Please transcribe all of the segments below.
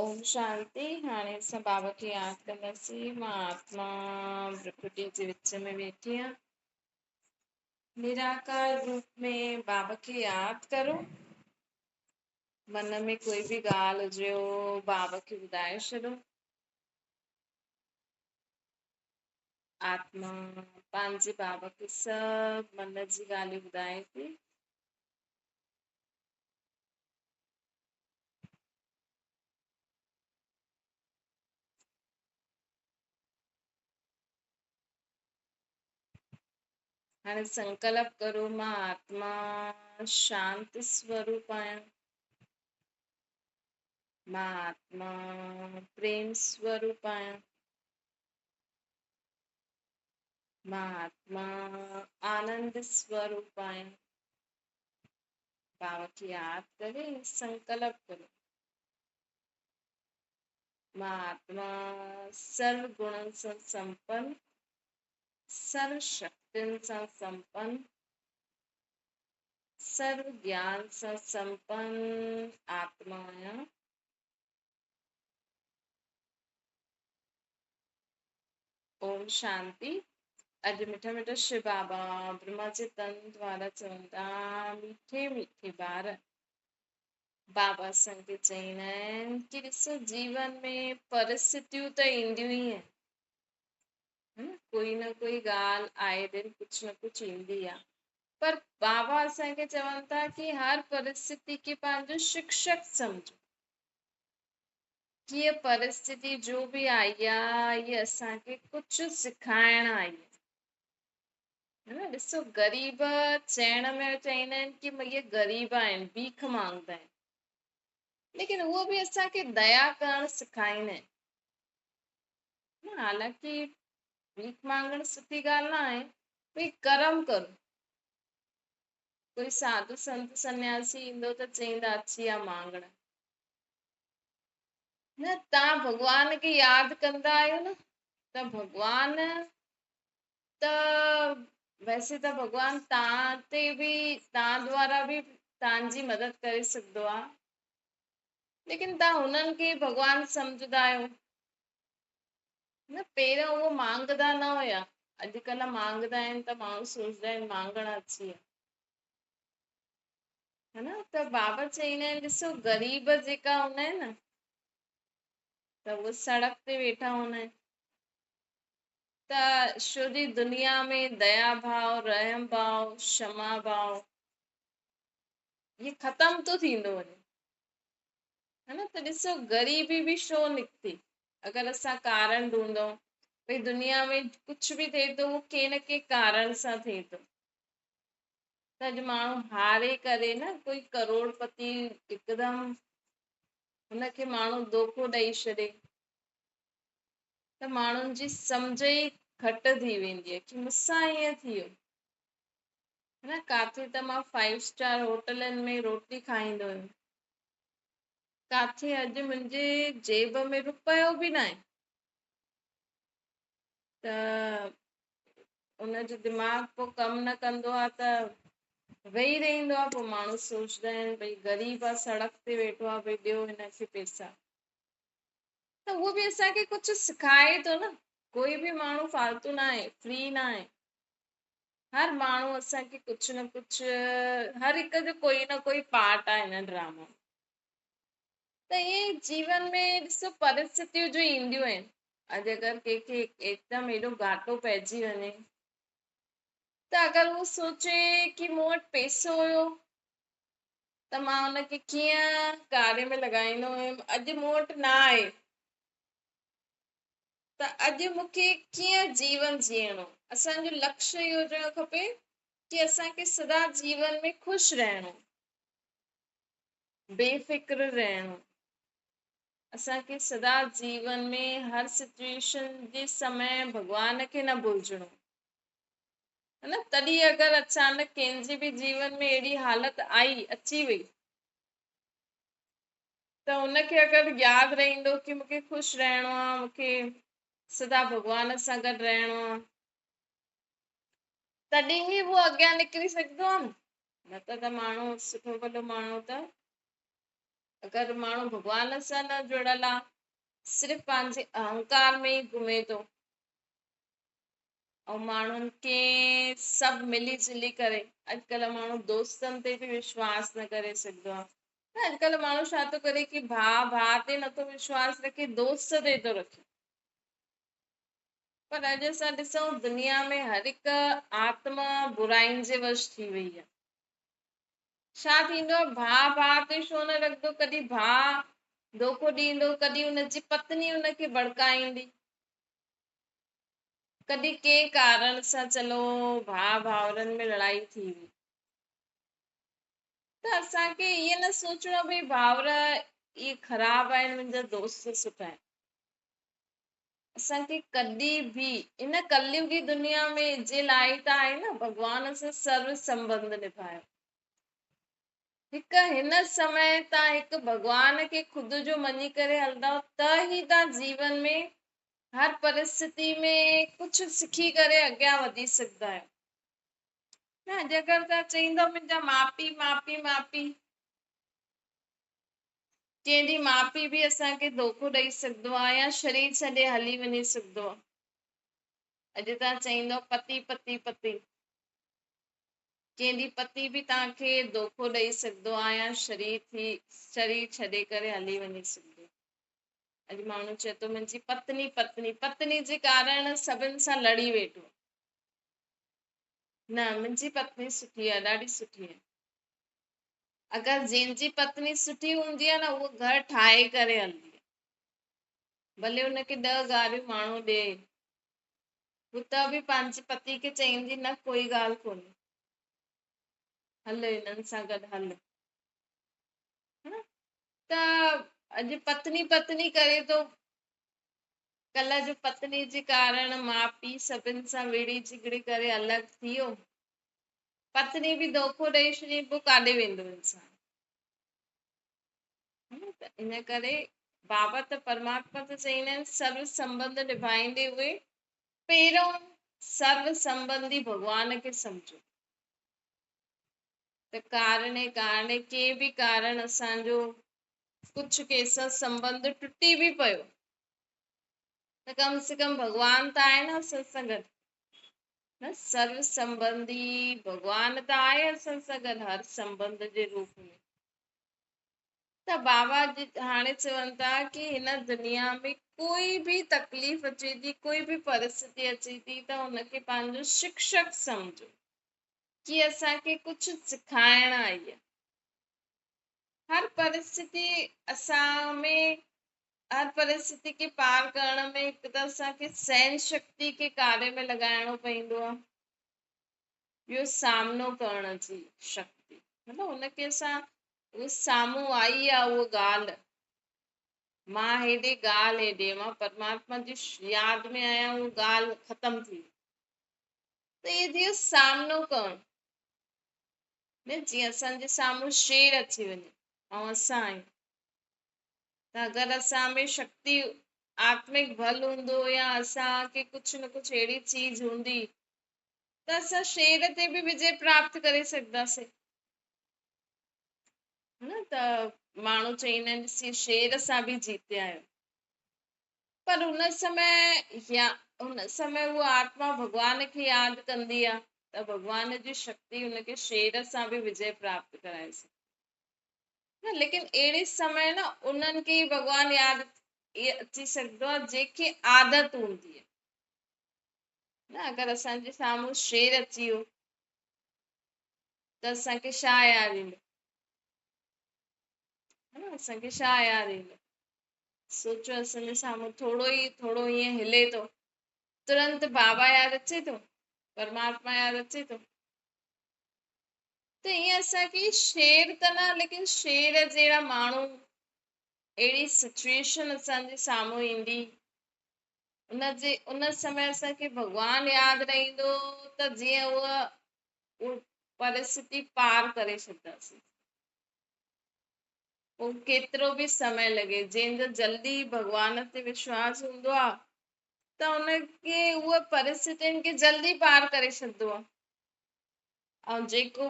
اوم شانتي. هاڻي اسان بابا کي ياد ڪنداسين. مان آتما برڪٽي جي وچ ۾ ويٺي آهيان. نراڪار روپ ۾ بابا کي ياد ڪرو. من ۾ ڪوئي به ڳالهه هجيو بابا کي ٻڌائي ڇڏو. آتما پنهنجي بابا کي سڀ من جي ڳالهيون ٻڌائي ٿي. هاڻي سنڪلپ ڪرو مان آتما شانت سوروپ آهيان. مان آتما پريم سوروپ آهيان. مان آتما آنند سوروپ آهيان. بابا کي ياد ڪري سنڪلپ ڪرو. مان آتما سرو گڻن سان سمپن، سرو شڪتين سان سمپن، سرو گيان سان سمپن آتما آهيان. اوم شانتي. اڄ مٺا مٺا شو بابا برهما جي تن دوارا چون ٿا، مٺي مٺي ٻار، بابا اسان کي چئيندا آهن ڪي ڏسو جيون ۾ پرسٿتيون ته اينديون ئي آهن، ها نه، ڪوئي نه ڪوئي ڳالهه آئي دن ڪجهه نه ڪجهه ايندي آهي، پر بابا اسان کي چون ٿا ڪي هر پرسٿتي کي پنهنجو شڪشڪ سمجهو. ڪي پرسٿتي جو به آئي آهي اها اسان کي ڪجهه سکائڻ آئي آهي. ها نه، ڏسو غريب چئڻ ۾ چئيندا آهن ڪي اهي غريب آهن، ڀيک مانگدا آهن، ليڪن اهو به اسان کي ديا ڪرڻ سکائيندا آهن. نه، حالانڪه ڀيک مانگڻ سٺي ڳالهه نه آهي، ڀئي ڪرم ڪرو. ڪوئي ساڌو سنت سنياسي ايندو ته چئيندا اچي آ مانگڻ. نه، تان ڀڳوان کي ياد ڪندا آهيو نه، ته ڀڳوان ته ويسي ته ڀڳوان تان تي به تان دوارا به تان جي مدد ڪري سگهندو آ، ليڪن تان هنن کي ڀڳوان سمجهندا آهيو نه. پهريون اهو مانگدا نه هيا، اڄڪلهه مانگدا آهن ته ماڻهو سوچدا آهن مانگڻ اچي ويا، ها نه. ته بابا چئيندا آهن ڏسو غريب جيڪا هوندا آهن نه، ته اهي سڙڪ تي ويٺا هوندا آهن، ته ڇو جي دنيا ۾ ديا ڀاو، رحم ڀاو، شما ڀاو هي ختم ٿو ٿيندو وڃي، ها نه. ته ڏسو غريبي به ڇو نڪتي؟ اگر اسان ڪارڻ ڍونڍون، ڀئي دنيا ۾ ڪجهه به ٿئي ٿو اهو ڪنهن نه ڪنهن ڪارڻ سان ٿئي ٿو. ته اڄ ماڻهو هاري ڪري نه، ڪوئي ڪروڙپتي هڪدم هن کي ماڻهو دوکو ڏئي ڇڏي ته ماڻهن جي سمجهه ئي گهٽ ٿي ويندي آهي ڪي مون سان ائين ٿي ويو، ها نه. ڪاٿي ته مان فائيو اسٽار هوٽلن ۾ روٽي کائيندو هيم، ڪاٿي اڄ منهنجي جيب ۾ رپيو به ناهي. ته ان جو دماغ پوء ڪم نه ڪندو آهي ته ويهي رهندو آهي. پوء ماڻهو سوچدا آهن ڀئي غريب آهي، سڙڪ تي ويٺو آهي، ڀئي ڏيو هن کي پئسا. ته اهو به اسان کي ڪجهه سکائي ٿو نه. ڪوئي به ماڻهو فالتو نه آهي، فري نه آهي. هر ماڻهو اسان کي ڪجهه نه ڪجهه، هر هڪ جو ڪوئي نه ڪوئي پارٽ آهي هن ڊرامو. ته ائين جيون ۾ ڏسو پرسٿتيون جو اينديون آهن. اڄ اگر ڪنهن کي هڪدم ايڏو گهاٽو پئجي وڃي ته اگر هو سوچي ڪي مون وٽ پئسو هيو ته مان ان کي ڪيئن ڪاري ۾ لڳائيندو هيم، اڄ مون وٽ نه آهي ته اڄ مون کي ڪيئن جيون جيئڻو. اسان جو لڪشيه اهو هجڻ کپي ڪي اسان کي سدا جيون ۾ خوش رهڻو، بي فڪر رهڻو. اسان کي سدا جيون ۾ هر سچوئيشن جي سمي ڀڳوان کي نه ڀلجڻو، ها نه. تڏهن اگر اچانڪ ڪنهن جي به جيون ۾ اهڙي حالت آئي اچي وئي ته ان کي اگر ياد رهندو ڪي مون کي خوش رهڻو آ، مون کي سدا ڀڳوان سان گڏ رهڻو آ، تڏهن ئي هو اڳيان نڪري سگهندو آ نه. نه ته ته ماڻهو سٺو ڀلو ماڻهو ته اگر ماڻهو ڀڳوان سان نه جڙيل آ، صرف پنهنجي اهنڪار ۾ ئي گهمي ٿو ۽ ماڻهن کي سڀ ملي جلي ڪري، اڄڪلهه ماڻهو دوستن تي به وشواس نه ڪري سگهندو آ. نه اڄڪلهه ماڻهو ڇا ٿو ڪري ڪي ڀاء ڀاء تي نٿو وشواس رکي، دوست تي ٿو رکي. پر اڄ اسان ڏسون دنيا ۾ هر هڪ آتما برائين جي وش ٿي وئي آ. ڇا ٿيندو آ ڀاء ڀاء تي ڇو نه رکندو، ڪڏهن ڀاء دوکو ڏيندو، ڪڏهن ان جي پتني ان کي ڀڙڪائيندي، ڪڏهن ڪنهن ڪارڻ سان چلو ڀاء ڀائرن ۾ لڙائي ٿي وئي. ته اسان کي ائين نه سوچڻو ڀئي ڀائر اهي خراب آهن منهنجا دوست سٺا آهن. اسان کي ڪڏهن به ان ڪليوگي دنيا ۾ جي لاء ئي ته آهي نه ڀڳوان سان سرو سنٻنڌ نڀايو. هڪ هن سمي تان هڪ ڀڳوان کي خود جو مڃي ڪري هلندؤ ته ئي تان جيون ۾ هر پرسٿتي ۾ ڪجهه سکي ڪري اڳيان وڌي سگهندا آهيو. نه اڄ اگر تان چئيندؤ منهنجا ماء پيء ماء پيء ماء پيء ڪنهن ڏينهن ماء پيء به اسان کي دوکو ڏئي سگهندو آهي يا شرير ڇڏي هلي وڃي سگهندو آهي. اڄ توهان چئيندؤ پتي پتي پتي. ڪنهن ڏينهن پتي به توهان کي دوکو ڏئي سگهندو آهي يا شرير ٿي شرير ڇڏي ڪري هلي وڃي سگهندو. اڄ ماڻهو چئي ٿو منهنجي پتني پتني پتني جي ڪارڻ سڀن سان لڙي ويٺو. نه منهنجي پتني سٺي آهي ڏاڍي سٺي آهي. اگر جنهن جي پتني سٺي هوندي آهي نه اهو گهر ٺاهي ڪري هلندي آهي. ڀلي ان کي ڏهه گاريون ماڻهو ڏئي هو ته به پنهنجي پتي کي چئيندي نه ڪوئي ڳالهه ڪونهي هل هنن سان گڏ هل ته اڄ پتني پتني ڪري ٿو ڪلهه جو پتني جي ڪارڻ ماء پيء سڀن سان وڙهي جهڳڙي ڪري الڳ ٿي ويو. پتني به دوکو ڏئي ڇڏي پوء ڪاڏي ويندو انسان. ته ان ڪري بابا ته پرماتما ته چئيندا آهن سرو سنٻنڌ نڀائيندي اهي پهريون سرو سنٻنڌي ڀڳوان کي سمجهو ته ڪارڻي ڪارڻي ڪنهن به ڪارڻ اسان جو ڪجهه ڪنهن سان سنٻنڌ ٽٽي به پيو ته ڪم سي ڪم ڀڳوان ته آهي نه اسان سان گڏ. نه سرو سنٻنڌي ڀڳوان ته آهي اسان سان گڏ هر سنٻنڌ جي روپ ۾. ته بابا جي هاڻي چون ٿا ڪي هن دنيا ۾ ڪوئي به تڪليف اچي ٿي ڪوئي به پرسٿتي اچي ٿي ته ان کي پنهنجو شڪشڪ سمجهو ڪي اسان کي ڪجهه سکائڻ آئي آهي. هر پرسٿتي اسان ۾ هر پرسٿتي کي پار ڪرڻ ۾ هڪ ته اسان کي سهن شڪتي کي ڪاري ۾ لڳائڻو پوندو آهي، ٻيو سامنو ڪرڻ جي شڪتي، مطلب ان کي اسان اهو سامهون آئي آهي اهو ڳالهه، مان هيڏي ڳالهه هيڏي، مان پرماتما جي ياد ۾ آهيان اهو ڳالهه ختم ٿي وئي، ته اهي ٿي ويو سامنو ڪرڻ. نه جيئن اسان جي سامهون شير اچي وڃي ۽ اسان آهيون ته اگر اسان ۾ شڪتي آتمڪ ڀل هوندو يا اسان کي ڪجهه نه ڪجهه اهڙي چيز هوندي ته اسان شير تي به وجي پراپت ڪري سگهنداسين نه ته ماڻهو چئيندا آهن ڏسي شير سان به جيتي آيو پر ان سمي يا ان سمي اها آتما ڀڳوان کي ياد ڪندي آ ته ڀڳوان جي شڪتي ان کي شير سان به وجي پراپت ڪرائي سگهي نه ليڪن اهڙي سمي نه انهن کي ئي ڀڳوان ياد اچي سگهندو آ جنهن کي عادت هوندي آ نه اگر اسان جي سامهون شير اچي ويو ته اسان کي ڇا ياد ايندو اسان کي ڇا ياد ايندو سوچو اسان جي سامهون ٿورو ئي ٿورو ائين هلي ٿو ترنت بابا ياد اچي ٿو پرماتما ياد اچي ٿو ته ائين اسان کي شير ته نه ليڪن شير جهڙا ماڻهو اهڙي سچويشن اسان جي سامهون ايندي ان جي ان سمي اسان کي ڀڳوان ياد رهندو ته جيئن اها پرسٿتي پار ڪري ڇڏنداسين پوء ڪيترو به سمي لڳي، جنهن جو جلدي ڀڳوان تي وشواس هوندو آ ته ان کي اهي پرسٿتين کي جلدي پار ڪري ڇڏندو آ ۽ جيڪو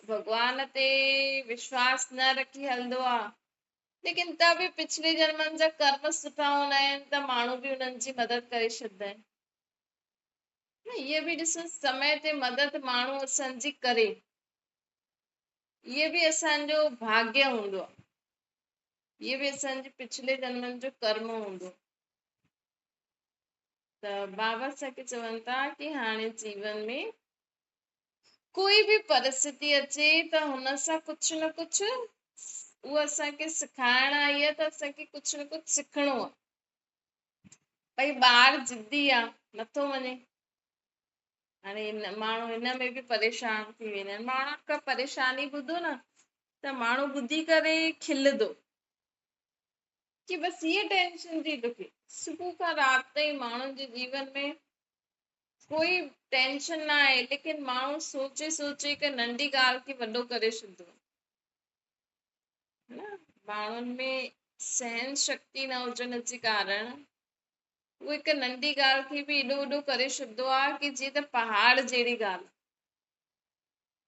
ڀڳوان تي وشواس نه رکي هلندو آ ليڪن ته به پڇلي جنمن جا ڪرم سٺا هوندا آهن ته ماڻهو به انهن جي مدد ڪري ڇڏندا آهن. نه اهي به ڏسو سمي تي مدد ماڻهو اسان جي ڪري، اهي به اسان جو ڀاڳيه هوندو آهي، اهي به اسان جي پڇلي جنمن جو ڪرم هوندو آهي. ته بابا اسان کي چون ٿا ڪي هاڻي جيون ۾ ڪوئي به پرسٿتي اچي ته هن سان ڪجهه نه ڪجهه اهو اسان کي سکائڻ آئي آهي ته اسان کي ڪجهه نه ڪجهه سکڻو آهي. ڀئي ٻار ضدي آ نٿو مڃي، هاڻي ماڻهو هن ۾ به پريشان ٿي ويندا آهن. ماڻهن کان پريشاني ٻڌو نه ته ماڻهو ٻڌي ڪري کلندو ڪي بس هيء ٽينشن ٿي توکي. صبح کان رات تائين ماڻهن جي جيون ۾ ڪوئي ٽينشن نه آهي، ليڪن ماڻهو سوچي سوچي هڪ ننڍي ڳالهه کي وڏو ڪري ڇڏندو آهي. نه ماڻهن ۾ سهن شڪتي نه هجڻ جي ڪارڻ هو هڪ ننڍي ڳالهه کي به ايڏو وڏو ڪري ڇڏندو آهي ڪي جيئن ته پهاڙ جهڙي ڳالهه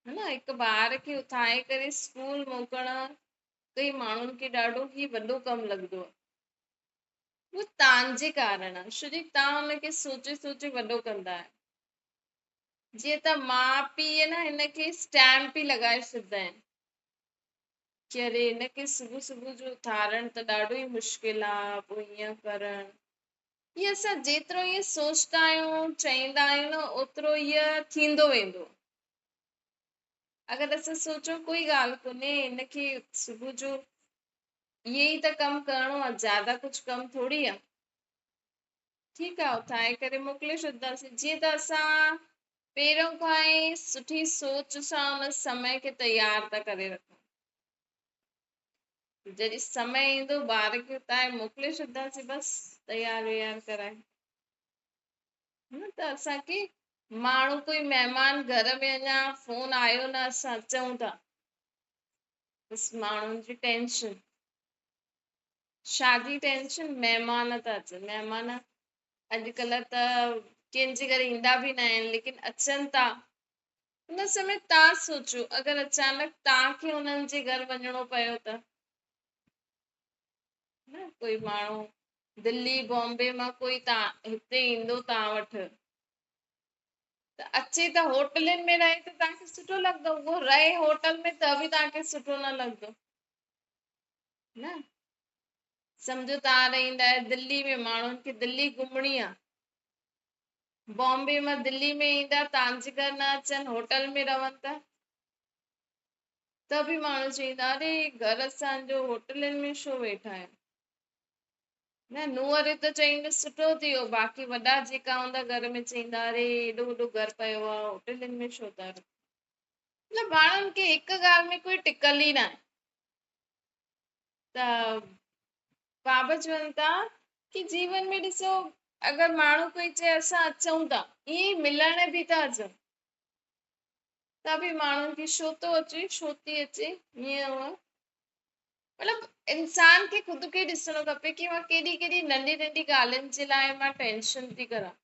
آهي نه. هڪ ٻار کي اٿائي ڪري اسڪول موڪلڻ ڪئي ماڻهن کي ڏاڍو ئي وڏو ڪم لڳندو آهي. اهو تان جي ڪارڻ آهي، ڇو جي تان ان کي سوچي سوچي وڏو ڪندا آهيو. جيئن ته ماء پيء نه هن کي اسٽيمپ ئي لڳائي ڇڏندا آهن ڪي اري هن کي صبح صبح جو اٿارڻ ته ڏاڍو ئي مشڪل آهي، پوء ائين ڪرڻ. هي اسان جيترو ائين سوچدا آهيون، چئيندا آهيون نه، اوترو هيء ٿيندو ويندو. اگر اسان سوچون ڪوئي ڳالهه ڪونهي، هن کي صبح جو اهي ئي ته ڪم ڪرڻو آهي، زياده ڪجهه ڪم ٿوري آهي. ٺيڪ آهي، اٿائي ڪري موڪلي ڇڏنداسين. جيئن ته اسان پهريون کان ئي سٺي سوچ سان ان سمي کي تيار ٿا ڪري رکون. جڏهن سمي ايندو ٻار کي اٿائي موڪلي ڇڏنداسين، بس تيار ويار ڪرائي. نه ته اسان کي ماڻهو ڪوئي مهمان گهر ۾ اڃا فون آيو نه اسان اچون ٿا، بس ماڻهن جي ٽينشن، شادي ٽينشن، مهمان ٿا اچن. مهمان اڄڪلهه ته ڪنهن جي گهر ايندا به نه آهن، ليڪن اچن ٿا. ان سمي تان سوچو اگر اچانڪ تان کي انهن جي گهر وڃڻو پيو ته نه ڪوئي ماڻهو دلي بامبي مان ڪوئي تان هتي ايندو تان وٽ ته اچي ته هوٽلن ۾ رهي ته تان کي سٺو لڳندو، اهو رهي هوٽل ۾ ته به تان کي سٺو نه لڳندو نه. سمجهو تان رهندا آهيو دلي ۾، ماڻهن کي دلي گهمڻي آ، بامبي مان دلي ۾ ايندا تان جي گهر نه اچن، هوٽل ۾ رهن ته ته به ماڻهو چئيندا اري گهر اسان جو هوٽلن ۾ ڇو ويٺا آهيو. نه نونهن ته چئيندو سٺو ٿي ويو، باقي وڏا جيڪا هوندا گهر ۾ چئيندا اري ايڏو وڏو گهر پيو آ هوٽلن ۾ ڇو ٿا رهو. مطلب ماڻهن کي هڪ ڳالهه ۾ ڪوئي ٽڪل ئي ناهي. ته بابا چون ٿا ڪي جيون ۾ ڏسو اگر ماڻهو ڪوئي چئي اسان اچون ٿا ائين ئي ملڻ به ٿا اچون ته به ماڻهن کي ڇو ٿو اچي ڇو ٿي اچي ائين هونء. مطلب انسان کي خود کي ڏسڻو کپي ڪي مان ڪيڏي ڪيڏي ننڍي ننڍي ڳالهين جي لاء مان ٽينشن ٿي ڪران،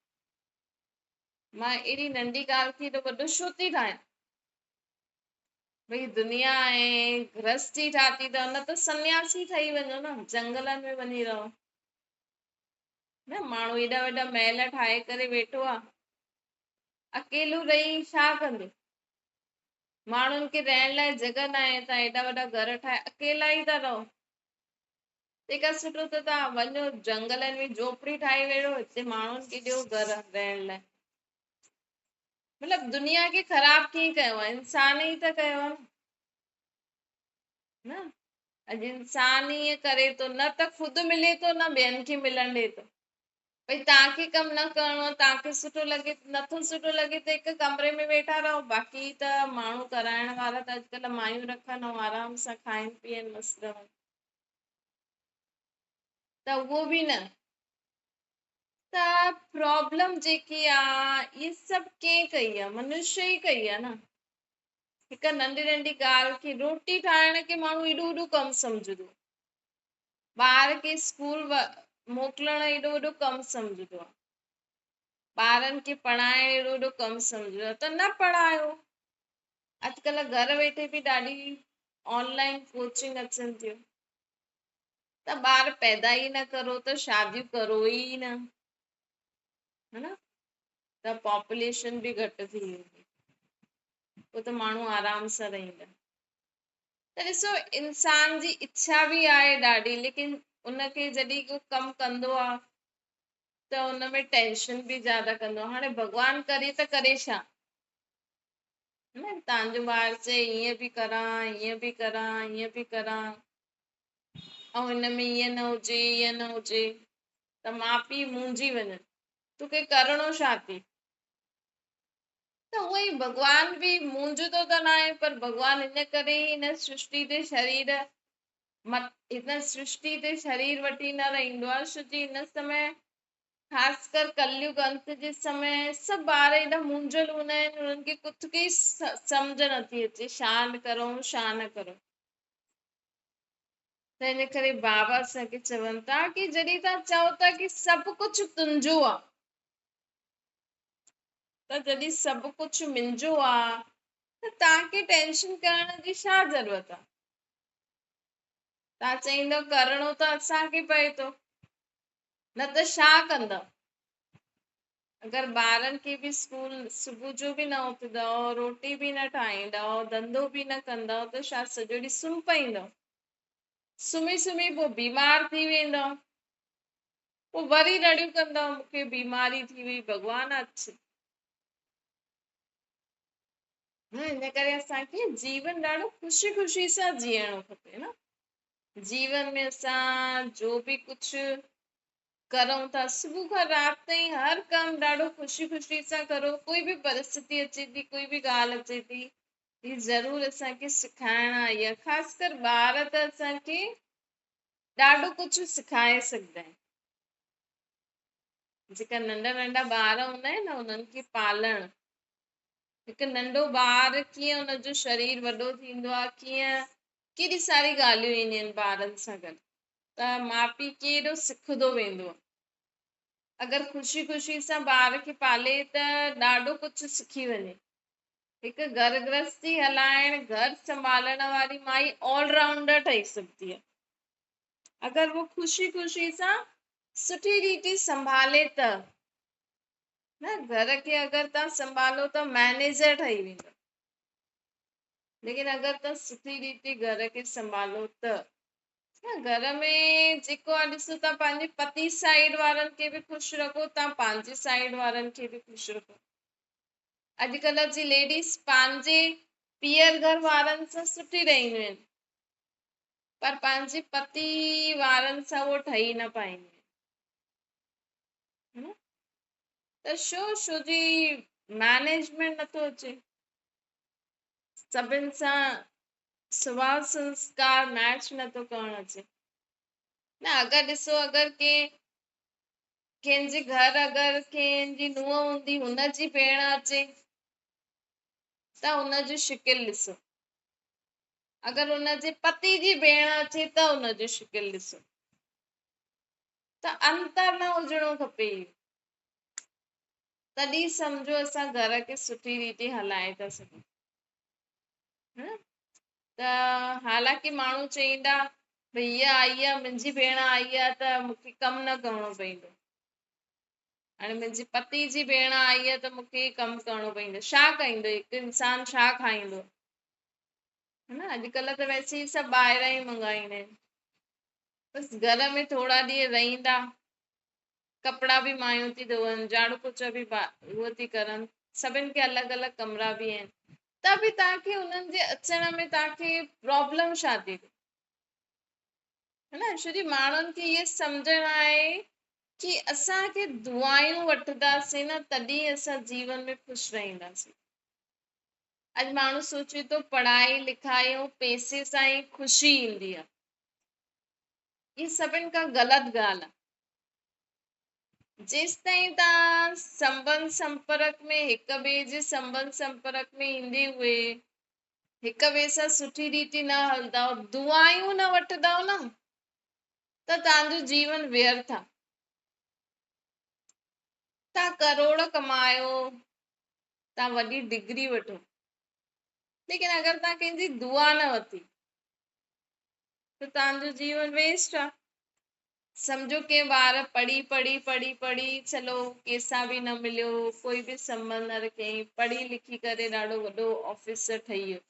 مان اهڙي ننڍي ڳالهه کي ايڏو وڏو ڇو ٿي ٺاهيان. ڀئي دنيا آهي، گرهستي ٺاهي اٿو، نه ته سنياسي ٺهي وڃو نه، جنگلن ۾ وڃي رهو. نه ماڻهو ايڏا وڏا محل ٺاهي ڪري ويٺو آهي، اڪيلو رهي ڇا ڪندو؟ ماڻهن کي رهڻ لاء جڳهه ناهي، توهان ايڏا وڏا گهر ٺاهي اڪيلا ئي ٿا رهو. تنهن کان سٺو ته توهان وڃو جنگلن ۾ جهوپڙي ٺاهي ويڙهو، هتي ماڻهن کي ڏيو گهر رهڻ لاء. مطلب دنيا کي خراب ڪيئن ڪيو آهي؟ انسان ئي ته ڪيو آهي نه. اڄ انسان ائين ڪري ٿو، نه ته خود ملي ٿو نه ٻين کي ملڻ ڏي ٿو. ڀئي توهان کي ڪم نه ڪرڻو آهي، توهان کي سٺو لڳي نٿو سٺو لڳي ته هڪ ڪمري ۾ ويٺا رهو، باقي ته ماڻهو ڪرائڻ وارا ته اڄڪلهه مايون رکن ۽ آرام سان کائن پيئن مست رهن، ته اهو به نه. ته پرابلم جيڪي آ اهي سڀ ڪنهن ڪئي آ؟ منشيه ئي ڪئي آ نه. هڪ ننڍي ننڍي ڳالهه کي، روٽي ٺاهڻ کي ماڻهو ايڏو وڏو ڪم سمجهندو، ٻار کي اسڪول موڪلڻ ايڏو وڏو ڪم سمجهندو آ، ٻارن کي پڙهائڻ ايڏو وڏو ڪم سمجهندو آ، ته نه پڙهايو. اڄڪلهه گهر ويٺي به ڏاڍي آن لائن ڪوچنگ اچن ٿيون. ته ٻار پيدا ئي نه ڪرو، ته شاديون ڪرو ئي نه، ها نه، ته پاپوليشن به گهٽ ٿي ويندي، پوءِ ته ماڻهو آرام سان رهندا. ته ڏسو انسان جي اڇا به آهي ڏاڍي، ليڪن ان کي جڏهن ڪو ڪم ڪندو آ ته ان ۾ ٽينشن به زياده ڪندو آ. هاڻي ڀڳوان ڪري ته ڪري ڇا؟ نه توهان جو ٻار چئي ائين به ڪران، ائين به ڪران، ائين به ڪران، ۽ هن ۾ ائين نه هجي، ائين نه هجي، ته ماءُ پيءُ منجهي وڃن، توکي ڪرڻو ڇا ٿي؟ ته اونئن ئي ڀڳوان به منجهندو ته نه آهي، پر ڀڳوان ان ڪري ئي هن سرشٽي تي شرير مت هن سرشٽي تي شرير وٺي نه رهندو آهي، ڇو جي هن سمي خاص ڪر ڪليگ انت جي سمي سڀ ٻار ايڏا منجهيل هوندا آهن، انهن کي ڪجهه به سمجهه نٿي اچي ڇا ڪرون ڇا نه ڪرون. ته ان ڪري بابا اسان کي چون ٿا ڪي جڏهن توهان چئو ٿا ڪي سڀ ڪجهه تنهنجو آ، ته جڏهن سڀ ڪجهه منهنجو آ ته توهان کي ٽينشن ڪرڻ جي ڇا ضرورت آ؟ توهان چئيندؤ ڪرڻو ته اسان کي پئي ٿو، نه ته ڇا ڪندؤ؟ اگر ٻارن کي به اسڪول صبح جو به نه اٿندؤ، روٽي به نه ٺاهيندؤ، ڌنڌو به نه ڪندؤ ته ڇا سڄو ڏينهن سمهي پئيندؤ؟ سمهي سمهي پوءِ بيمار ٿي ويندؤ، پوءِ وري رڙيون ڪندؤ مون کي بيماري ٿي وئي، ڀڳوان اچ. نه، ان ڪري اسان کي جيون ڏاڍو خوشي خوشي سان جيئڻو کپي نه. جيون ۾ اسان جو به ڪجهه ڪرون ٿا، صبح کان رات تائين هر ڪم ڏاڍو خوشي خوشي سان ڪرو. ڪوئي به پرسٿتي اچي ٿي، ڪوئي به ڳالهه اچي ٿي، هي ضرور اسان کي سکائڻ آئي آهي. خاص ڪر ٻار ته اسان کي ڏاڍو ڪجهه سکائي سگهندا آهن. جيڪا ننڍا ننڍا ٻار هوندا آهن نه، انهن کي پالڻ، هڪ ننڍو ٻار ڪيئن ان جو شرير وڏو ٿيندو آهي، ڪيئن ڪيڏي ساري ڳالهيون اينديون آهن ٻارن سان گڏ، ته ماءُ پيءُ ڪيڏو سکندو ويندو آهي. اگر خوشي خوشي سان ٻار کي پالي ته ڏاڍو ڪجهه سکي وڃي. هڪ گهر گرهستي هلائڻ، گهر سنڀالڻ واري مائي آل رائونڊر ٺهي سگهندي آهي، اگر هو خوشي خوشي سان سٺي ريتي سنڀالي ته. نه گهر کي اگر توهان سنڀالو ته مئنيجر ٺهي ويندو، ليڪن اگر توهان سٺي ريتي گهر کي سنڀالو ته. نه گهر ۾ جيڪو آهي ڏسو، توهان پنهنجي پتي سائيڊ وارن کي به خوش رکو، توهان پنهنجي سائيڊ وارن کي به خوش رکو. اڄڪلهه جي ليڊيز پنهنجي پيئر گهر وارن سان سٺي رهنديون آهن، پر پنهنجي پتي وارن سان اهو ٺهي نه پائينديون آهن. ته ڇو؟ ڇو جي مئنيجمينٽ نٿو اچي، سڀن سان سڀاءُ سنسڪار ميچ نٿو ڪرڻ اچي. نه اگر ڏسو، اگر ڪنهن جي گهر اگر ڪنهن جي ننهن هوندي، هن جي ڀيڻ اچي ته هن جي شڪل ڏسو، اگر هن جي پتي جي ڀيڻ اچي ته هن جي شڪل ڏسو، ته انتر نه هجڻو کپي. تڏهن سمجهو اسان گهر کي سٺي ريتي هلائي ٿا سگهون. ته حالانڪه ماڻهو چئيندا ڀئي هيءَ آئي آهي، منهنجي ڀيڻ آئي آهي ته مون کي ڪم نه ڪرڻو پئيندو، هاڻي منهنجي پتي جي ڀيڻ آئي آهي ته مون کي ڪم ڪرڻو پئيندو. ڇا ڪندو هڪ انسان، ڇا کائيندو؟ نه اڄڪلهه ته ويسي ئي سڀ ٻاهران ئي منگائيندا آهن. بس گهر ۾ ٿورا ڏينهن رهندا، ڪپڙا به مايون ٿي ڌوئن، جهاڙو پوچا به اهو ٿي ڪرن، سڀن کي الڳ الڳ ڪمرا به آهن، ته به توهان کي انهن جي اچڻ ۾ توهان کي پرابلم ڇا ٿي ٿئي؟ نه ڇو جي ماڻهن کي اهو سمجهڻ آهي ڪي اسان کي دعائون وٺنداسين نه تڏهن اسان جيون ۾ خوش رهنداسين. اڄ ماڻهو سوچي ٿو پڙهائي لکائي ۽ پئسي سان ئي خوشي ايندي آهي. هي سڀن کان غلط ڳالهه آهي. جيستائين توهان سنٻنڌ سمپرڪ ۾ هڪ ٻئي جي سنٻنڌ سمپرڪ ۾ ايندي هئي، هڪ ٻئي سان سٺي ريتي نه هلندؤ، دعائون نه وٺندؤ نه، ته توهان جو جيون ويرٿ آهي. توهان ڪروڙ ڪمايو، توهان وڏي ڊگري وٺو، ليڪن اگر توهان ڪنهن جي دعا نه ورتي ته توهان جو جيون ويسٽ آهي. سمجهو ڪنهن ٻار پڙهي پڙهي پڙهي پڙهي چلو ڪنهن سان به نه مليو، ڪوئي به سنٻنڌ نه رکيائين، پڙهي لکي ڪري ڏاڍو وڏو آفيسر ٺهي ويو.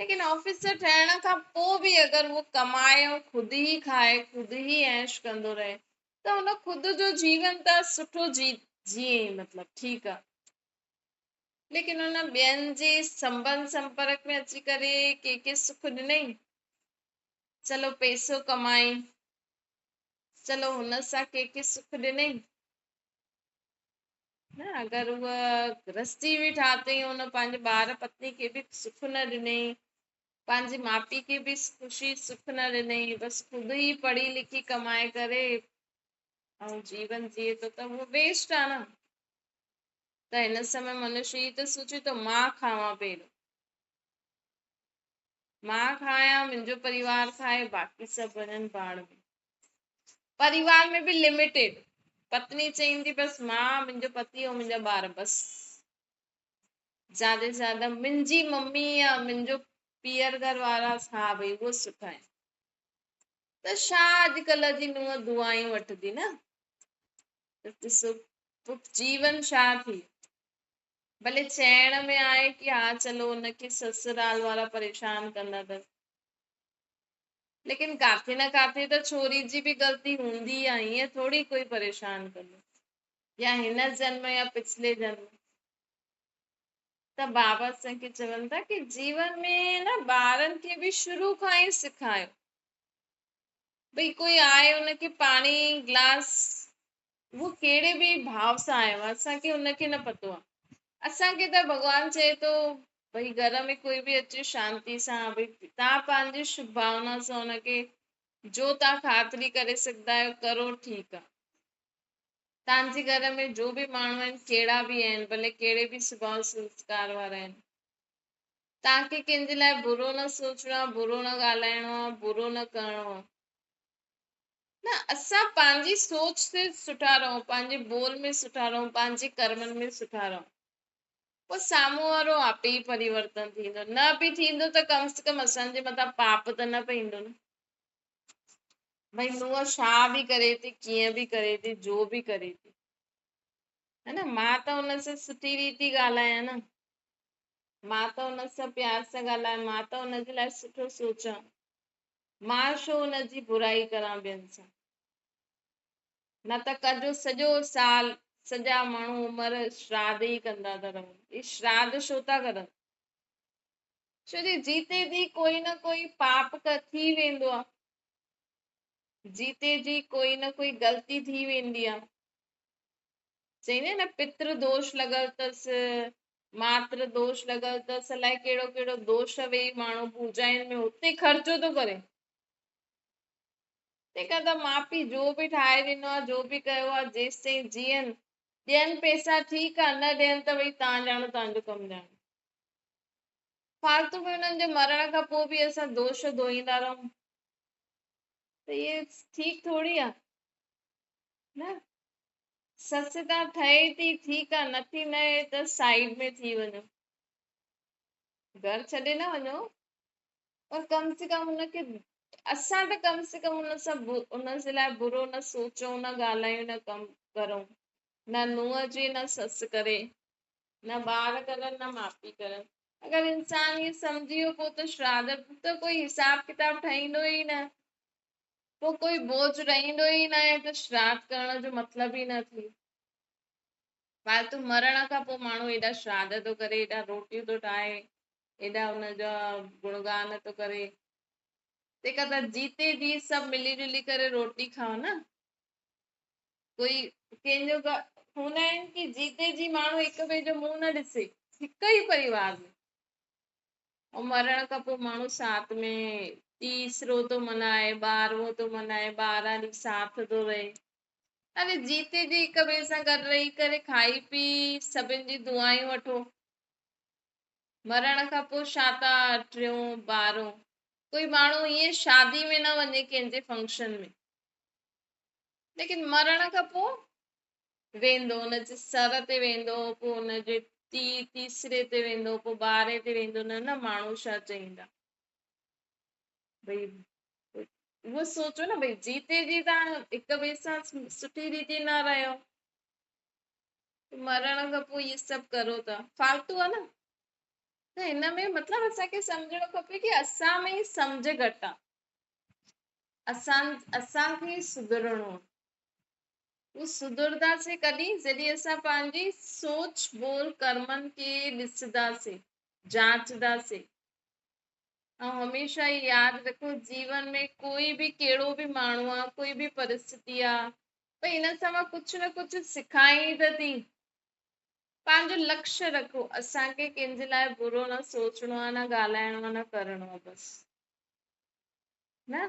ليڪن آفيسر ٺهڻ کان پوء به اگر اهو ڪمائي ۽ خود ئي کائي، خود ئي عيش ڪندو رهي ته هن خود جو جيون ته سٺو جي جيئي مطلب ٺيڪ آ. ليڪن هن ٻين جي سنٻنڌ سمپرڪ ۾ اچي ڪري ڪنهن کي سک ڏنئي؟ چلو پئسو ڪمائي، چلو هن سان ڪنهن کي سک ڏنئي؟ نه اگر هوء گرهستي به ٺاهتئي هن پنهنجي ٻار پتني کي به سک نه ڏنئي، پنهنجي ماء پيء کي به خوشي سک نه ڏنئي، بس خود ئي پڙهي لکي ڪمائي ڪري ۽ جيون جيئي ٿو ته اهو ويسٽ آهي نه. ته هن سمي منشي هي ته سوچي ٿو مان کاوان پهريون. مان کايان، منهنجو پريوار کائي، باقي سڀ وڃن ڀاڙ ۾. پريوار ۾ به لميٽيڊ. پتني چئيندي بس مان، منهنجو پتي ۽ منهنجا ٻار بس. زياده زياده منهنجي ممي يا منهنجو پيئر گهر وارا ها ڀئي اهو سٺا آهن. ته ڇا اڄڪلهه جي نونهن دعائون وٺندي نه. ته ڏسو پوء جيون ڇا ٿي. ڀلي چئڻ ۾ آهي ڪي ها چلو ان کي سسرال وارا پريشان ڪندا اٿس ليڪن ڪاٿي نه ڪاٿي ته ڇوري جي به غلطي هوندي آ ائين ٿوري ڪوئي پريشان ڪندو يا هن جنم يا پڇلي جنم ته بابا اسان کي چون ٿا ڪي جيون ۾ نه ٻارن کي به شروع کان ئي سکايو ڀئي ڪوئي آهي ان کي پاڻي گلاس اهو ڪهڙي به ڀاو سان آيو آهي اسان کي ان کي نه پتو آهي اسان کي ته ڀڳوان چئي ٿو ڀئي گهر ۾ ڪوئي به اچي شانتي سان ڀئي تان پنهنجي شڀ ڀاونا سان ان کي جو تان خاطري ڪري سگهندا آهيو ڪرو ٺيڪ آهي تان جي گهر ۾ جو به ماڻهو آهن ڪهڙا به آهن ڀلي ڪهڙي به سڀاء سنسڪار وارا آهن تان کي ڪنهن جي لاء برو نه سوچڻو آهي برو نه ڳالهائڻو آهي برو نه ڪرڻو آهي نه اسان پنهنجي سوچ تي سٺا رهون، پنهنجي ٻول ۾ سٺا رهون، پنهنجي ڪرمن ۾ سٺا رهون. پوء سامهون وارو آپي ئي پريورتن ٿيندو. نه به ٿيندو ته ڪم سي ڪم اسان جي مٿان پاپ ته نه پئيندو نه. ڀئي نونهن ڇا به ڪري ٿي، ڪيئن به ڪري ٿي، جو به ڪري ٿي. هي نه مان ته ان سان سٺي ريتي ڳالهايان نه. مان ته ان سان پيار سان ڳالهايان، مان ته ان جي لاء سٺو سوچان. مان ڇو ان جي برائي ڪران ٻين سان. نه ته ڪجو سڄو سال سڄا ماڻهو عمر شراڌ ئي ڪندا ٿا رهن. هي شراڌ ڇو ٿا ڪرن؟ ڇو جي جيتي جي ڪوئي نه ڪوئي پاپ ٿي ويندو آ. جيتي جي ڪوئي نه ڪوئي غلطي ٿي ويندي آ. چئيندا آهن نه پتر دوش لڳل اٿس، ماتر دوش لڳل اٿس، الائي ڪهڙو ڪهڙو دوش ويهي ماڻهو پوڄائن ۾ اتي خرچو ٿو ڪري. تنهن کان ته ماء پيء جو به ٺاهي ڏنو آهي، جو به ڪيو آهي، جيستائين جيئن ڏين پئسا ٺيڪ آهي، نه ڏين ته ڀئي تان ڄاڻو تان جو ڪم ڄاڻو. فالتو ۾ انهن جي مرڻ کان پوء به اسان دوش ڌوئيندا رهون ته اهي ٺيڪ ٿوري آهي نه. سس تان ٺهي ٿي ٺيڪ آ نٿي نهي ته سائيڊ ۾ ٿي وڃو گهر ڇڏي نه وڃو پر ڪم سي ڪم ان کي اسان ته ڪم سي ڪم ان سان ان جي لاء برو نه سوچون نه ڳالهايون نه ڪم ڪرون نه نونهن جي نه سس ڪري نه ٻار ڪرن نه ماء پيء ڪرن اگر انسان ائين سمجهي ويو پوء ته شراڌ ته ڪوئي حساب ڪتاب ٺهيندو ئي نه پوء ڪوئي بوجھ رهندو ئي ناهي ته شراڌ ڪرڻ جو مطلب ئي نه ٿئي. فالتو مرڻ کان پوء ماڻهو ايڏا شراڌ ٿو ڪري، ايڏا روٽيون ٿو ٺاهي، ايڏا ان جا گڻگان ٿو ڪري. تنهن کان ته جيتي جي سڀ ملي جلي ڪري روٽي کائو نه. ڪوئي ڪنهن جو هوندا آهن ڪي جيتي جي ماڻهو هڪ ٻئي جو منهن نه ڏسي، هڪ ئي پريوار ۾. ۽ مرڻ کان پوء ماڻهو ساٿ ۾ تيسرو ٿو منائي، ٻارهون ٿو منائي، ٻارهن ڏينهن ساٿ ٿو رهي. اري جيتي جي هڪ ٻئي سان گڏ رهي ڪري کائي پي سڀن جي دعائون وٺو. مرڻ کان پوء ڇا ٿا ٽيون ٻارهون. ڪوئي ماڻهو ائين شادي ۾ نه وڃي ڪنهن جي فنڪشن ۾. ليڪن مرڻ کان پوء ويندو ان جي سر تي ويندو پوء ان جي تي تيسري تي ويندو پوء ٻارهين تي ويندو نه نه ماڻهو ڇا چئيندا ڀئي اهو سوچو نه ڀئي جيتي جي توهان هڪ ٻئي سان سٺي ريتي نه رهيو، مرڻ کان پوءِ اهي سڀ ڪرو ٿا، فالتو آهي نه. ته هن ۾ مطلب اسان کي سمجهڻو کپي ڪي اسان ۾ ئي سمجهه گهٽ آهي، اسان کي ئي سڌرڻو آهي. هو سڌرنداسين ڪڏهن؟ جڏهن اسان پنهنجي سوچ ٻول ڪرمن کي ڏسنداسين، جاچنداسين. ۽ هميشه هي ياد رکو جيون ۾ ڪوئي به ڪهڙو به ماڻهو آ، ڪوئي به پرسٿتي آ، ڀئي هن سان مان ڪجهه نه ڪجهه سکان ئي ته ٿي. پنهنجو لڪشيه رکو، اسان کي ڪنهن جي لاءِ برو نه سوچڻو آ، نه ڳالهائڻو آ، نه ڪرڻو آ، بس نه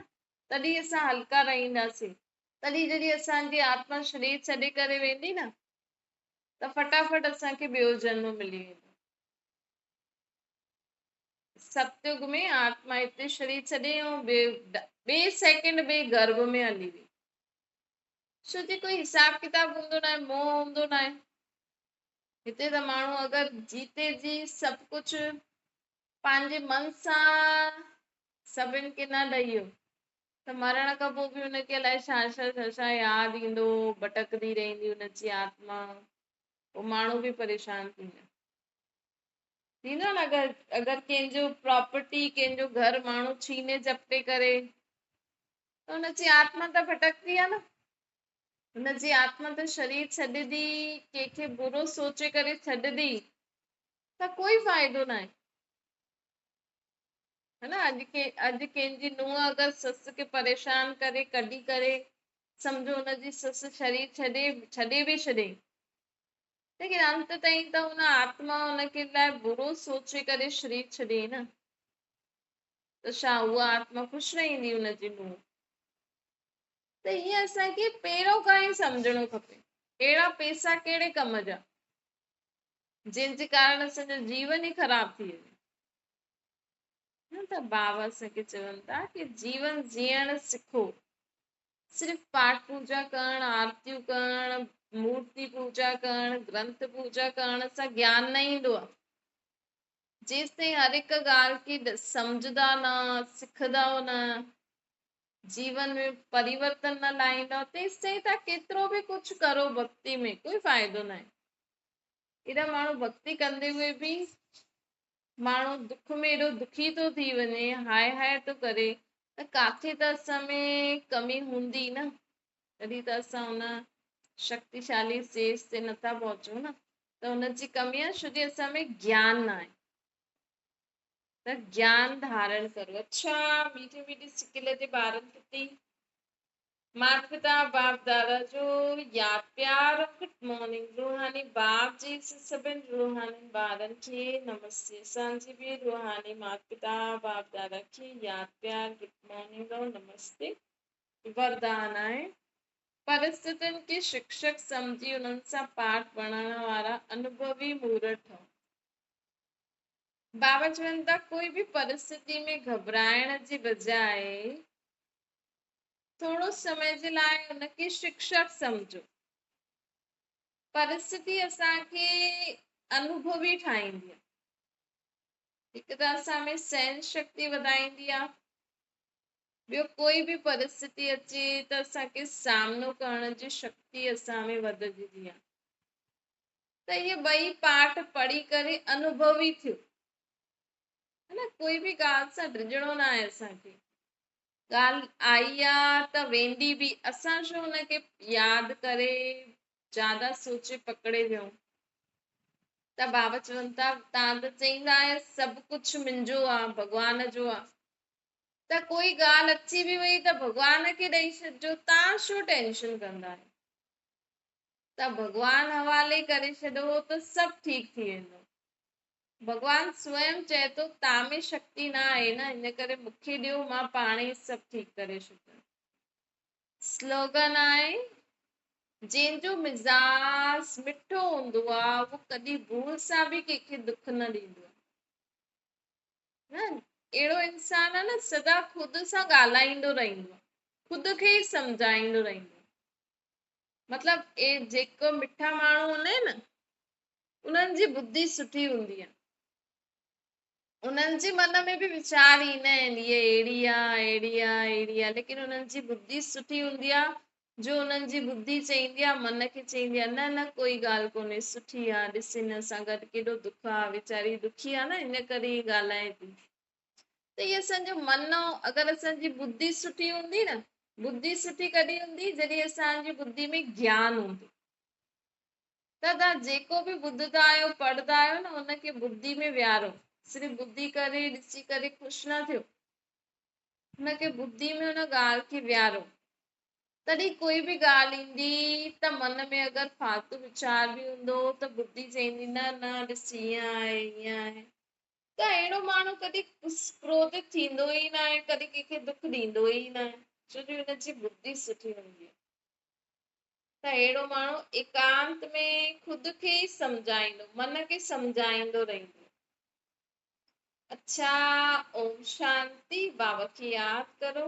تڏهن اسان هلڪا رهنداسين. تڏهن جڏهن اسان جي آتما شرير ڇڏي ڪري ويندي نه، ته فٽافٽ اسان کي ٻيو جنم ملي ويندو. ستيگ ۾ آتما هتي شرير ڇڏي ۽ ٻئي سيڪنڊ ٻئي گرڀ ۾ هلي وئي. ڇو جي ڪوئي حساب ڪتاب هوندو ناهي، موهه هوندو ناهي. هتي ته ماڻهو اگر جيتي جي سڀ ڪجهه پنهنجي من سان سڀن کي نه ڏئي ويو ته مرڻ کان پوءِ به هن کي الائي ڇا ڇا ڇا ڇا ياد ايندو، ڀٽڪندي رهندي هن جي آتما، پوءِ ماڻهو به پريشان ٿيندا. ٿيندو آهي نه اگر ڪنهن جو پراپرٽي، ڪنهن جو گهر ماڻهو ڇيني جهپٽي ڪري ته هن جي آتما ته ڀٽڪندي آهي نه، هن جي آتما ته شرير ڇڏندي، ڪنهن کي برو سوچي ڪري ڇڏندي ته ڪوئي فائدو نه آهي، ها نه. اڄ ڪنهن جي نونهن اگر سس کي پريشان ڪري ڪڍي ڪري سمجهو هن جي سس شرير ڇڏي به ڇڏي، ليڪن انت تائين ته هن آتما هن کي لاءِ برو سوچي ڪري شرير ڇڏي نه، ته ڇا اها آتما خوش رهندي هن جي نونهن؟ ته ائين اسان کي پهريون کان ئي سمجهڻو کپي. اهڙا پئسا ڪهڙي ڪم جا، جنهن جي ڪارڻ اسان جو جيون ئي خراب ٿي وڃي. نه ته بابا اسان کي چون ٿا ڪي جيون جيئڻ سکو، صرف پاٺ پوڄا ڪرڻ، آرتيون ڪرڻ، مورتي پوڄا ڪرڻ، گرنٿ پوڄا ڪرڻ سان گيان نه ايندو آهي. جيستائين هر هڪ ڳالهه کي سمجهندا نه، سکندا نه، جيون ۾ پريورتن نه لاهيندا، تيستائين توهان ڪيترو به ڪجهه ڪرو ڀڪتي ۾ ڪوئي فائدو نه آهي. ايڏا ماڻهو ڀڪتي ڪندي هئي به ماڻهو دک ۾ ايڏو دکي ٿو ٿي وڃي، هاءِ هاءِ ٿو ڪري، ته ڪاٿي ته اسان ۾ ڪمي هوندي نه، تڏهن ته اسان ان شڪتيشالي اسٽيج تي نٿا پهچون نه. ته ان جي ڪمي آهي ڇو جي اسان ۾ گيان نه آهي. ته گيان ڌارڻ ڪرو. اڇا، ميٺي ميٺي سڪل جي ٻارن پرتي مات پتا باپ دادا جو ياد پيار. گڊ مارننگ روحاني باپ جي سڀن روحاني ٻارن کي نمستي. اسان جي به روحاني مات پتا باپ دادا کي ياد پيار، گڊ مارننگ اور نمستي. وردان آهي پرسٿتين کي شڪشڪ سمجهي انهن سان پاٺ پڙهڻ وارا انوڀوي مورت ٺهو. بابا چون ٿا ڪوئي به پرسٿتي ۾ گهٻرائڻ جي بجاءِ ٿورو سمي جي لاءِ ان کي شڪشڪ سمجهو. پرسٿتي اسان کي انوڀوي ٺاهيندي آهي. هڪ ته اسان ۾ سهن شڪتي وڌائيندي آهي، ٻيو ڪوئي به پرسٿتي اچي ته اسان کي سامنو ڪرڻ جي شڪتي اسان ۾ وڌندي آهي. ته اهي ٻئي پاٺ پڙهي ڪري انوڀوي ٿيو، ها نه. ڪوئي به ڳالهه سان ڊڄڻو نه آهي اسان کي. ڳالهه آئي آ ته ويندي به، اسان ڇو ان کي ياد ڪري زياده سوچي پڪڙي ويون. ته بابا چون ٿا توهان ته چئيندا آهيو سڀ ڪجهه منهنجو آ، ڀڳوان جو آ، ته ڪوئي ڳالهه اچي به وئي ته ڀڳوان کي ڏئي ڇڏجو، توهان ڇو ٽينشن ڪندا آهيو؟ ته ڀڳوان حوالي ڪري ڇڏو ته سڀ ٺيڪ ٿي ويندو. ڀڳوان سويم چئي ٿو توهان ۾ شڪتي نه آهي نه، ان ڪري مون کي ڏيو، مان پاڻ ئي سڀ ٺيڪ ڪري ڇڏيندس. سلوگن آهي جنهن جو مزاج مٺو هوندو آهي اهو ڪڏهن ڀول سان به ڪنهن کي دک نه ڏيندو آهي. نه اهڙو انسان آهي نه سدا خود سان ڳالهائيندو رهندو آهي، خود کي ئي سمجهائيندو رهندو آهي. مطلب اي جيڪو مٺا ماڻهو هوندا آهن نه، انهن جي ٻڌي سٺي هوندي آهي. انهن جي من ۾ به ويچار ايندا آهن، هيء اهڙي آ، اهڙي آ، اهڙي آ، ليڪن انهن جي ٻڌي سٺي هوندي آ، جو انهن جي ٻڌي چئيندي آ، من کي چئيندي آ، نه نه ڪوئي ڳالهه ڪونهي، سٺي آ، ڏس هن سان گڏ ڪيڏو دک آ، ويچاري دکي آ نه، ان ڪري ائين ڳالهائي ٿي. ته هي اسان جو من، اگر اسان جي ٻڌي سٺي هوندي نه، ٻڌي سٺي ڪڏهن هوندي، جڏهن اسان جي ٻڌي ۾ گيان هوندو. ته توهان جيڪو به ٻڌندا آهيو، پڙهندا آهيو نه، ان کي ٻڌي ۾ ويهارو. صرف ٻڌي ڪري، ڏسي ڪري خوش نه ٿيو. ان کي ٻڌي ۾ ان ڳالهه کي ويهارو. تڏهن ڪوئي به ڳالهه ايندي ته من ۾ اگر فالتو ويچار به هوندو ته ٻڌي چئيندي نه نه ڏس ائين آهي ائين آهي. ته اهڙو ماڻهو ڪڏهن ڪروڌت ٿيندو ئي ناهي، ڪڏهن ڪنهن کي دک ڏيندو ئي ناهي، ڇو جو هن جي ٻڌي سٺي هوندي آهي. ته اهڙو ماڻهو ايڪانت ۾ خود کي ئي سمجهائيندو، من کي سمجهائيندو رهندو. اڇا اوم شانتي، بابا کي ياد ڪرو.